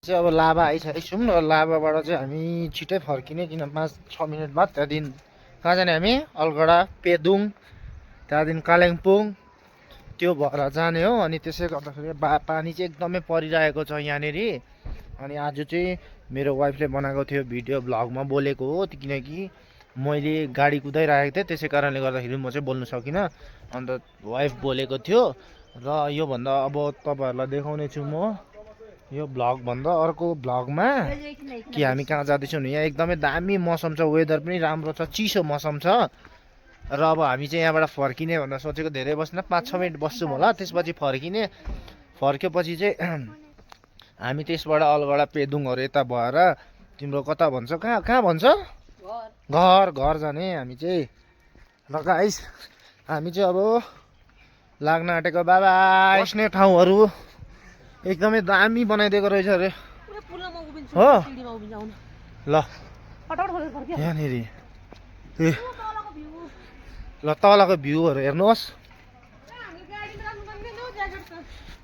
चाहिँ अब लाभा आइसकेको छौँ र लाभाबाट चाहिँ हामी छिटै फर्किने, किन 5-6 मिनट बाद त्यहाँदेखि कहाँ जाने हामी अलगढा पेदुङ त्यहाँदेखि कालिम्पोङ त्यो भएर जाने हो। अनि त्यसै गर्दाखेरि पानी चाहिँ एकदमै परिरहेको छ यहाँनिर। अनि आज चाहिँ मेरो वाइफले बनाएको थियो भिडियो भ्लगमा बोलेको हो, किनकि मैले गाडी कुदाइरहेको थिएँ त्यसै कारणले गर्दाखेरि म चाहिँ बोल्नु सकिनँ। अन्त वाइफ बोलेको थियो र योभन्दा अब तपाईँहरूलाई देखाउने छु म यो भ्लगभन्दा अर्को भ्लगमा कि हामी कहाँ जाँदैछौँ। यहाँ एकदमै दामी मौसम छ, वेदर पनि राम्रो छ, चिसो मौसम छ। र अब हामी चाहिँ यहाँबाट फर्किने भनेर सोचेको, धेरै बस्न 5-6 मिनट बस्छौँ होला, त्यसपछि फर्किने। फर्केपछि चाहिँ हामी त्यसबाट अलगढा पेदुङहरू यता भएर तिम्रो कता भन्छ, कहाँ कहाँ भन्छ घर जाने हामी चाहिँ। ल गाइस हामी चाहिँ अब लाग्न आँटेको। बाबा बस्ने ठाउँहरू एकदमै दामी बनाइदिएको रहेछ अरे हो। ल यहाँनिर ए ल तलको भ्यूहरू हेर्नुहोस्।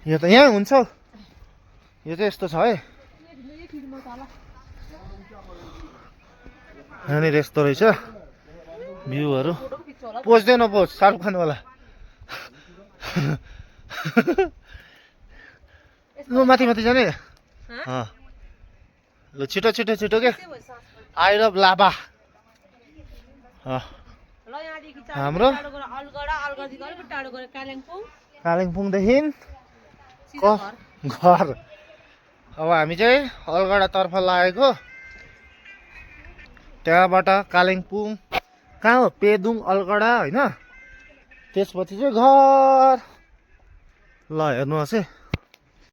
यो त यहाँ हुन्छ, यो चाहिँ यस्तो छ है। यहाँनिर यस्तो रहेछ भ्यूहरू। पोज्दैन पोज शाहरुख खानवाला। ल माथि माथि जाने। ल छिटो छिटो छिटो के आई लभ लाभा। हाम्रो कालिम्पोङदेखि घर। अब हामी चाहिँ अलगढातर्फ लागेको, त्यहाँबाट कालिम्पोङ कहाँ हो पेदुङ अलगढा होइन, त्यसपछि चाहिँ घर। ल हेर्नुहोस् है